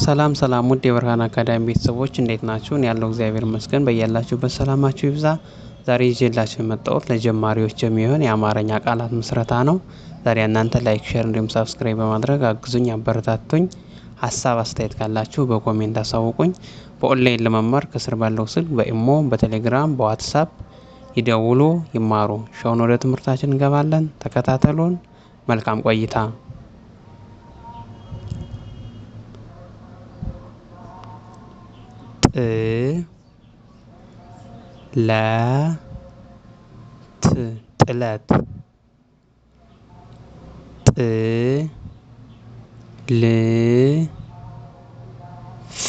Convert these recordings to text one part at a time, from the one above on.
ሰላም ሰላም ውድ የብርሃን አካዳሚ ቤተሰቦች፣ እንዴት ናችሁ? እኔ ያለው እግዚአብሔር ይመስገን። በያላችሁበት ሰላማችሁ ይብዛ። ዛሬ ይዤላችሁ የመጣሁት ለጀማሪዎች የሚሆን የአማርኛ ቃላት ምስረታ ነው። ዛሬ እናንተ like፣ share እንዲሁም subscribe በማድረግ አግዙኝ፣ አበረታቱኝ። ሀሳብ አስተያየት ካላችሁ በ comment አሳውቁኝ። በኦንላይን ለመማር ከስር ባለው ስልክ በኢሞ፣ በቴሌግራም፣ በዋትሳፕ ይደውሉ፣ ይማሩ። ሻውን ወደ ትምህርታችን እንገባለን። ተከታተሉን። መልካም ቆይታ። ጥ ለ ት ጥለት፣ ጥ ል ፍ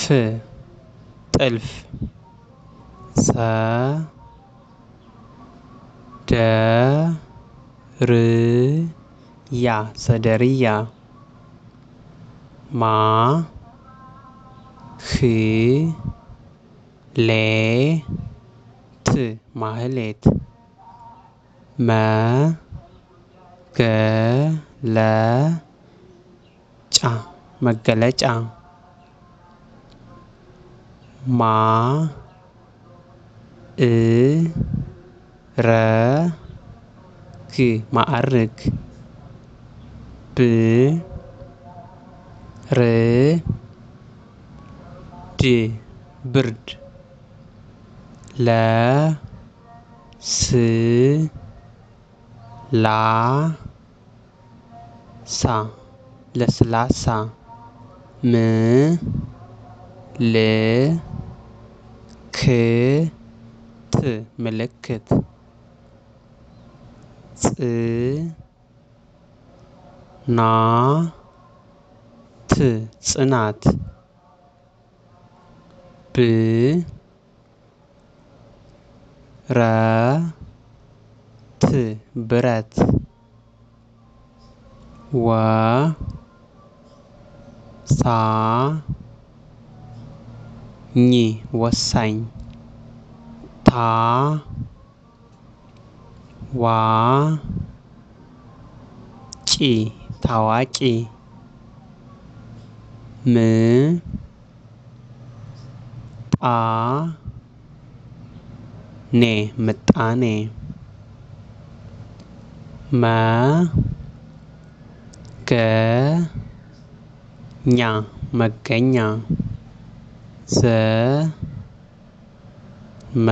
ጥልፍ፣ ሰ ደ ር ያ ሰደርያ፣ ማ ህ ሌ ት ማህሌት፣ መ ገ ለ ጫ መገለጫ፣ ማ እ ረ ግ ማዕርግ፣ ብ ር ድ ብርድ፣ ለ ስ ላ ሳ ለስላሳ፣ ም ል ክ ት ምልክት፣ ጽ ና ት ጽናት፣ ብ ረ ት ብረት፣ ወ ሳ ኝ ወሳኝ፣ ታ ዋ ጪ ታዋቂ፣ ም ጣ ኔ ምጣኔ፣ መ ገ ኛ መገኛ፣ ዘ መ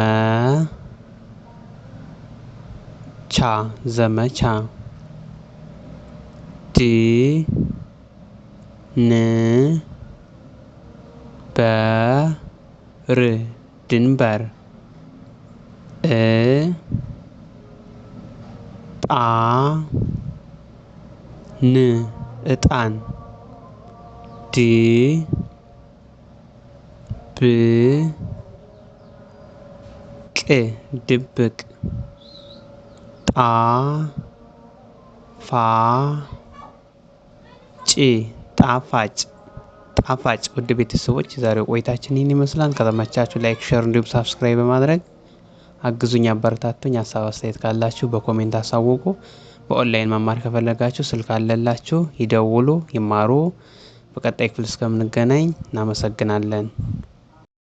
ቻ ዘመቻ፣ ድ ን በ ር ድንበር፣ እ ጣ ን እጣን፣ ድ ብ ቅ ድብቅ፣ ጣ ፋ ጭ ጣፋጭ ጣፋጭ። ውድ ቤተሰቦች፣ የዛሬው ቆይታችን ይህን ይመስላል። ከተመቻችሁ like፣ share እንዲሁም subscribe በማድረግ አግዙኝ፣ አበረታቱኝ። ሀሳብ አስተያየት ካላችሁ በ comment አሳውቁ። በኦንላይን መማር ከፈለጋችሁ ስልክ አለላችሁ፣ ይደውሉ፣ ይማሩ። በቀጣይ ክፍል እስከምንገናኝ እናመሰግናለን።